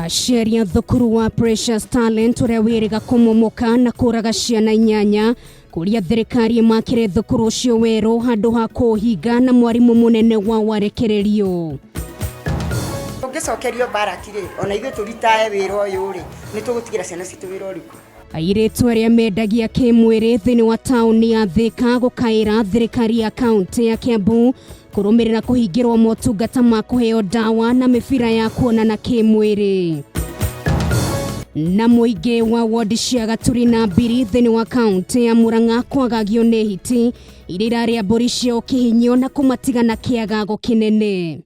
Aciari a thukuru wa Precious Talent ũrĩa wĩrĩga kũmomoka na kũraga ciana inyanya kũria thirikari ĩmakĩre thukuru ũcio werũ handũ ha kũũhinga na mwarimũ mũnene wa warekererio. Tũngĩcokerio mbaraki rĩ, ona ithuĩ tũritae wĩra ũyũ rĩ, nĩ tũgũtigĩra ciana citũ wĩra ũrĩkũ? Airĩtu arĩa mendagia kĩmwĩrĩ thĩinĩ wa taũni ya Thĩka gũkaĩra thirikari ya kaũntĩ ya Kiambu kũrũmĩrĩra kũhingĩrwo motungata ma kũheo ndawa na mĩbira ya kuonana kĩmwĩrĩ. Na mũingĩ wa wodi cia Gaturi na Mbiri thĩinĩ wa kaũntĩ ya Murang'a kwagagio nĩ hiti iria irarĩa mbũri ciao kĩhinyio na kũmatiga na kĩagago kĩnene.